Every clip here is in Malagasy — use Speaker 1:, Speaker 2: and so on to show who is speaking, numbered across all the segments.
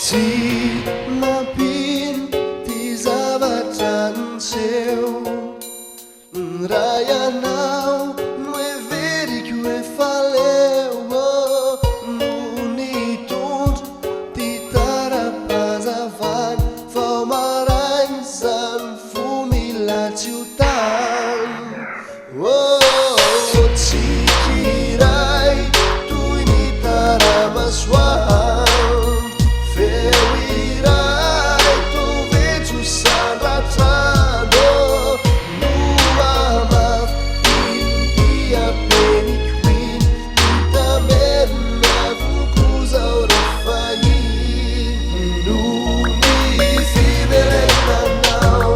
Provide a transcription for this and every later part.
Speaker 1: Tsy mampino ty zavatra niseho. Raha ianao no heveriko efa leo no nitondra ty tara-pahazavana vao maraina izany fo mila tsy ho tany. Oh, tsiky iray toy ny tara-masoandro, feo iray toa vetso sandratrano no mahamafy iny diam-peniko iny, mitamerina avokoa izao rehefa iny no ny fiverenanao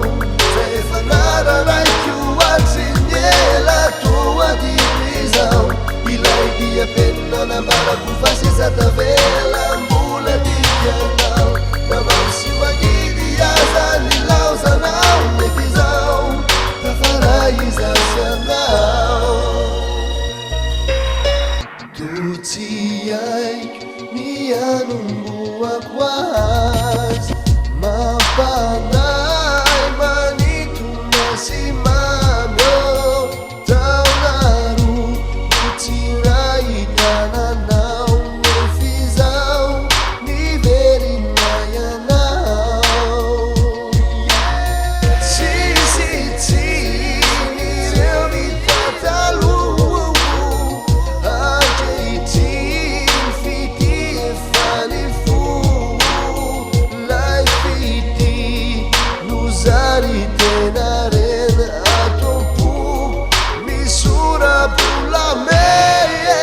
Speaker 1: izay efa nararaiko hatry ny ela toa adino izao ilay diam-penina nambarako fa sisa tavela mbola tiako ianao na mamy sy mangidy aza nilaozanao nefa izao tafaray izaho sy ianao. Toa tsy haiko ny hanombohako azy. Mampanahy, manintona sy mamy ô. Taona roa no tsy nahitana anao, nefa izao niverina ianao. Tsisy tsiny ireo vita taloha, ankehitriny fitia efa nifoha. Lay fitia no zary tena rena ato am-po, misora-bolamena.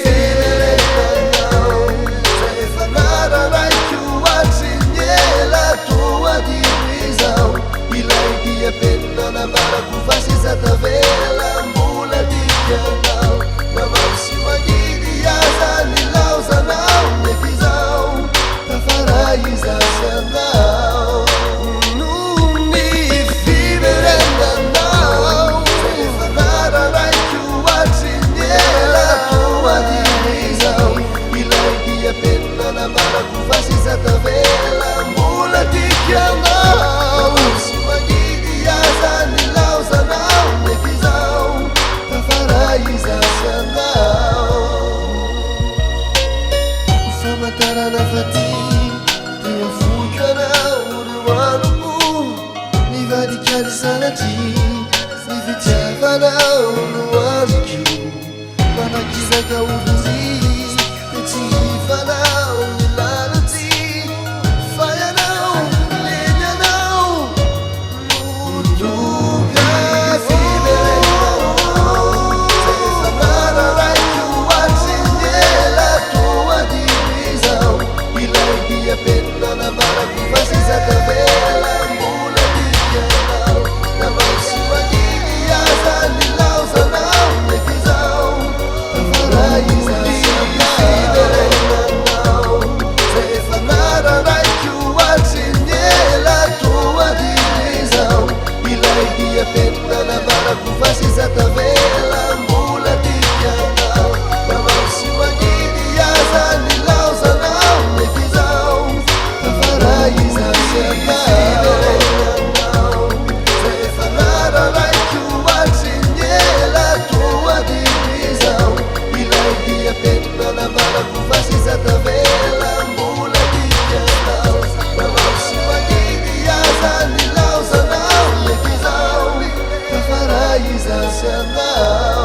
Speaker 1: Fiverenanao izay efa nararaiko hatry ny ela toa adino izao ilay diam-penina nambarako fa sisa tavela mbola tiako ianao na mamy sy mangidy aza nilaozanao nefa izao tafaray izaho sy ianao noho ny fiverenanao izay efa nararaiko hatry ny ela toa adino izao ilay diam-penina nambarako fa sisa tavela mbola tiako ianao na mamy sy mangidy aza nilaozanao nefa izao tafaray izaho sy ianao. Famantarana fa tia dia foiko ianao ireo androko nivadika ny sanatria ny fitiavanao no andriko manakizaka ho doria dia tsy hifanao ny lalantsy fa ianao eny ianao no tonga fiverenanao izay efa nararaiko hatry ny ela toa adino izao ilay diam-penina nambarako fa sisa tavela mbola tiako ianao na mamy sy mangidy aza nilaozanao nefa izao tafaray izaho sy fiverenanao izay efa nararaiko hatry ny ela toa adino izao ilay diam-penina nambarako fa sisa tavela mbola tiako ianao na mamy sy mangidy aza nilaozanao nefa izao tafaray izaho sy fiverenanao izay efa nararaiko hatry ny ela toa adino izao ilay diam-penina nambarako fa sisa tavela mbola tiako ianao na mamy sy mangidy aza nilaozanao nefa izao tafaray izaho sy ianao.